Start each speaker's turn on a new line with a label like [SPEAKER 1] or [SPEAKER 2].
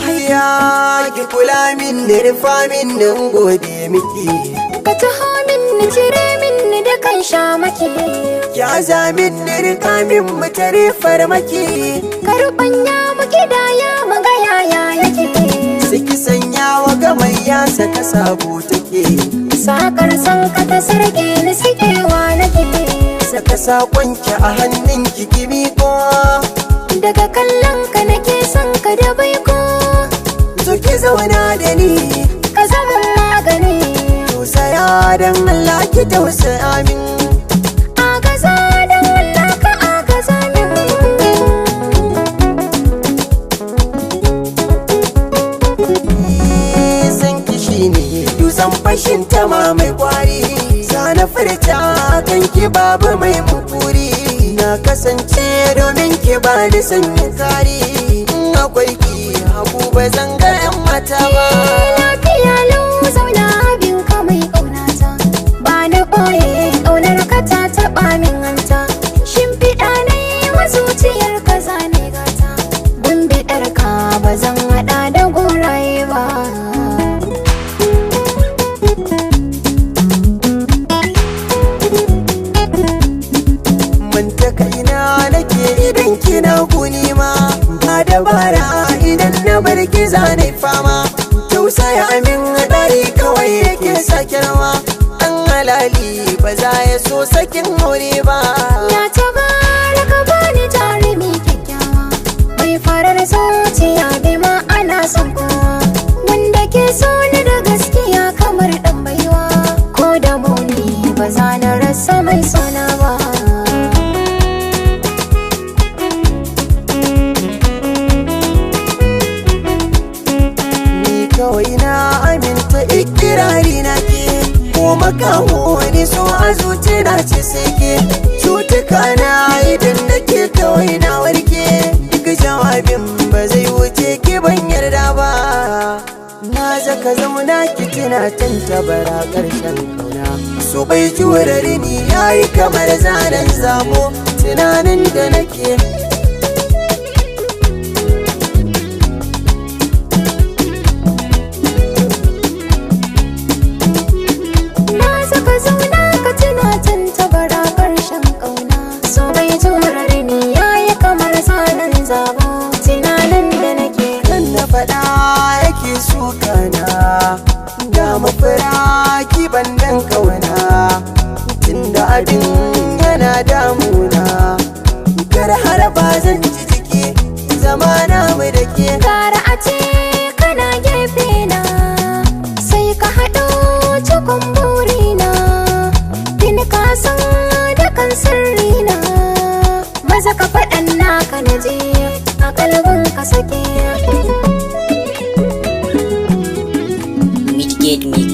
[SPEAKER 1] Hayya ki kula min da rufa min nan gode miki.
[SPEAKER 2] Ka taho min ni cire min ni da kan shamaki.
[SPEAKER 1] Ki aza min ni rika min mu tare farmaki.
[SPEAKER 2] Ka ruɓanya mu kidaya mu ga yaya yake.
[SPEAKER 1] Siki sanya wa gamayya saka sabo take.
[SPEAKER 2] Sakar san ka ta sarke ni sikewa nake.
[SPEAKER 1] Saka sakonki a hannun ki ki miƙo.
[SPEAKER 2] Daga kallon ka nake son ka da baiko.
[SPEAKER 1] Zo ki zauna da ni.
[SPEAKER 2] Ka zama magani.
[SPEAKER 1] Tausaya dan Allah ki tausaya min.
[SPEAKER 2] Agaza dan Allah ka agaza min.
[SPEAKER 1] San kishi ne dutsen fashin tama mai kwari. Zana furta kan ki babu mai mukuri. Na kasance domin ki ba ni sanyin kari. In akwai ki hagu ba zan ga 'yan mata ba.
[SPEAKER 2] Lafiya lau zauna abin ka mai ƙaunata. Ba na ɓoye ƙaunar ka ta taɓa min hanta. Shimfiɗa na yi wa zuciyar ka zane gata. Gumbiɗar ka ba zan haɗa da goraye ba.
[SPEAKER 1] Manta kaina nake idan kina guni ma. Ba dabara idan na bar ki zane fama. Tausaya min ɗari kawai yake sakarwa. Ɗan halali ba za ya so sakin aure ba.
[SPEAKER 2] Ya tabaraka bani jarumi kyakkyawa. Mai farar zuciya bai ma ana son kowa. Wanda ke so ni da gaskiya kamar ɗan baiwa. Ko da muni ba za na rasa mai sona ba.
[SPEAKER 1] Ni kawai na aminta ikirari na ke. Ko makaho wani so a zuci na ce sai ke. Cutuka na idan nake kawai na warke. Duk jawabin ba zai wuce ki ban yarda ba. Na zaka zauna ki tuna tantabara ƙarshen kauna. So bai jurare ni yayi kamar zanen zabo. Tunanin da nake.
[SPEAKER 2] Na saka zauna ka tuna tantabara ƙarshen ƙauna. So bai jurare ni yayi kamar zanen zabo. Tunanin da nake.
[SPEAKER 1] Kan na faɗa yake sukana. Ga mafura ki bandan kauna. Tunda abin yana damuna. Kar har ba zan ji jiki zama na mu da ke.
[SPEAKER 2] Gara a ce kana gefe na, sai ka haɗo cikon burina. Tuni ka san dukan sirrina, maza ka faɗan naka na je a kalbin ka sake.
[SPEAKER 3] Mitigate Mix.